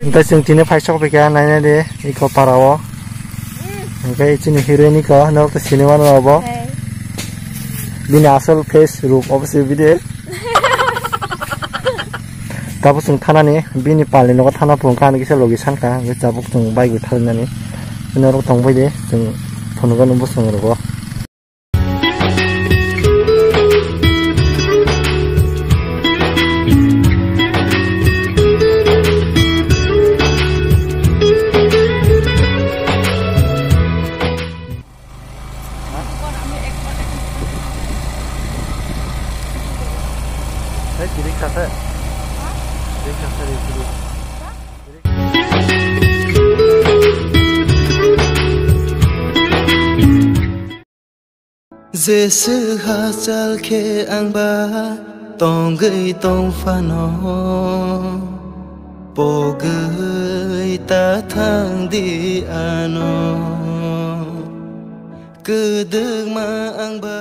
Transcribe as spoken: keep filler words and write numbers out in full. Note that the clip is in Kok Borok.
Hwnkhe chwng tini phai sok phaikha nainani iko para o. Hwnkhe chini heroine iko norok to sini mano abo. Bini asol face rup obo se bini. Tabuk chwng thanani bini palni nogo thana phunukha ani kisa logi sankha hwnkhe tabuk chwng bike bo thalinani. Norok tongbai de chwng phunukgano bwskango rogo. Hey, kirik sase. Kirik sase, kirik. Jeswk hachal khe ang ba tongwi tong phano, pogwi ta thang di ano. Kwdwkma ang ba